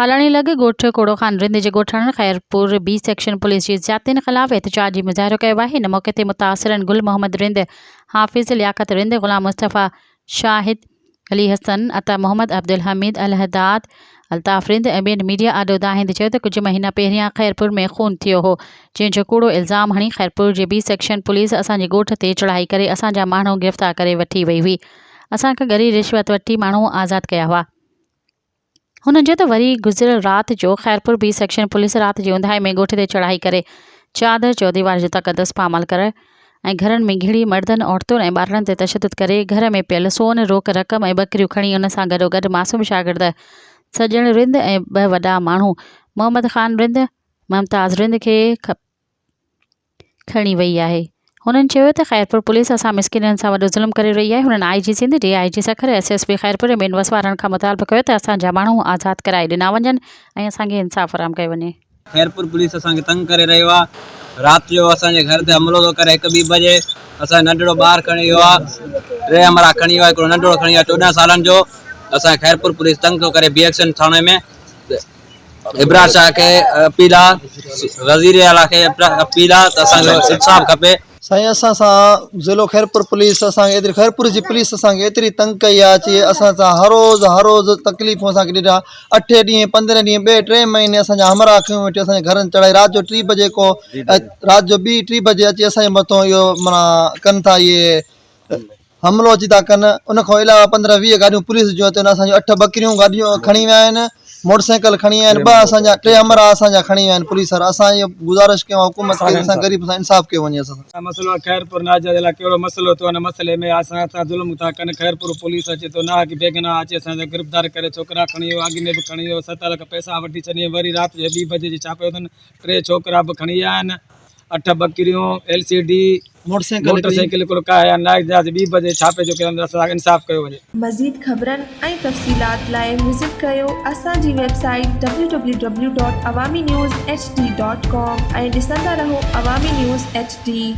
هالاڻي لڳ ڳوٺ ڪوڙو خان رند جي ڳوٺاڻن خيرپور بي سيڪشن پوليس جي زيادتين خلاف احتجاجي مظاهرو ڪيو آهي. ان موقعي تي متاثرن گل محمد رند، حافظ لياقت رند، غلام مصطفيٰ، شاهد علي حسن، عطا محمد، عبدالحميد، الهداد، الطاف رند ۽ ٻين ميڊيا آڏو دانهيندي چيو ته ڪجهه مهينا پهريان خيرپور ۾ خون ٿيو هو جنهن جو ڪوڙو الزام هڻي خيرپور جي بي سيڪشن پوليس اسان جي ڳوٺ تي چڙهائي ڪري اسان جا ماڻهو گرفتار ڪري وٺي وئي هئي اسان کان ڳري رشوت وٺي ماڻهو آزاد ڪيا هئا. هنن چيو ته وري گذريل رات جو خيرپور بي سيڪشن پوليس رات جي اونداهي ۾ ڳوٺ تي چڙهائي ڪري چادر چوديواري جو تقدس پامال ڪرڻ ۽ گهرن ۾ گهڙي مردن، عورتن ۽ ٻارڙن تي تشدد ڪري گهر ۾ پيل سون، روڪ رقم ۽ ٻڪريون کڻي ان سان گڏوگڏ معصوم شاگرد سڄڻ رند ۽ ٻه وڏا ماڻهو محمد خان رند، ممتاز رند کي کڻي وئي آهي. هنن چيو ته خيرپور پوليس اسان مسڪينن سان وڏو ظلم ڪري رهي آهي. هنن I G Sindh, D I G Sukkur, S S P Khairpur ۽ ٻين وس وارن کان مطالبو ڪيو ته اسان جا ماڻهو آزاد ڪرائي ڏنا وڃن ۽ اسان کي انصاف فراهم ڪيو وڃي. خيرپور پوليس اسان کي تنگ ڪري رهيو آ رات جو اسان جي گهر تي حملو ٿو ڪري هڪ ٻي بجي اسان جو ننڍڙو ٻار کڻي ويو آ ٽي همراهه کڻي ويو آ هڪڙو ننڍڙو کڻي ويو آ 14 سالن جو اسان کي خيرپور پوليس تنگ ٿو ڪري بي ايڪشن ٿاڻي ۾ ابرار شاهه کي اپيل آ وزير اعليٰ کي اپيل آ ته اسان کي انصاف کپي. سائين اسان سان ضلعو خيرپور پوليس اسان کي ايتري خيرپور جي پوليس اسان کي ايتري تنگ ڪئي آ چي اسان سان هر روز هر روز تڪليفون اسان کي ڏنا اٺين ڏينهن پندرهين ڏينهن ٻئي ٽئين مهيني اسان جا همراهه کنيو ويٺي اسان جي گهرن چڙهائي رات جو ٽي بجي ڪو رات جو ٻي ٽي بجي اچي اسان جي مٿو اهو معنيٰ ڪن ٿا اهي حملو اچي ٿا ڪن ان کان علاوه 15 20 گاڏيون پوليس جون اچن اسان جون اٺ ٻڪريون گاڏيون کڻي ويا آهن موٽر سائيڪل کڻي ويا آهن ٻه اسان جا ٽي همراهه اسان جا کڻي ويا آهن پوليس وارا اسان اهو گذارش ڪيون حڪومت کي اسان غريب سان انصاف ڪيو وڃي اسان سان. مسئلو آهي خيرپور ناجائز الاء ڪهڙو مسئلو ٿيو ان مسئلي ۾ اسان سان ظلم ٿا ڪن خيرپور پوليس اچي ٿو ناحق بيگناهه اچي اسان کي گرفتار ڪري ڇوڪرا کڻي ويو اڳ ۾ به کڻي ويو ست لک پئسا وٺي ڇڏيائين وري رات جو ٻي بجي جي ڇاپي اٿن ٽي ڇوڪرا به کڻي ويا آهن اٺ ٻڪريون، L C D, motorcycle هڪڙو ڪاهي آيا نائڪ جهاز ٻي بجي ڇاپي جو ڪيو اسان سان انصاف ڪيو وڃي. مزيد خبرن ۽ تفصيلات لاء وزٽ ڪريو اسان جي website W W W dot Awami news H D dot com ۽ ڏسندا رهو عوامي نيوز ايڇ ڊي.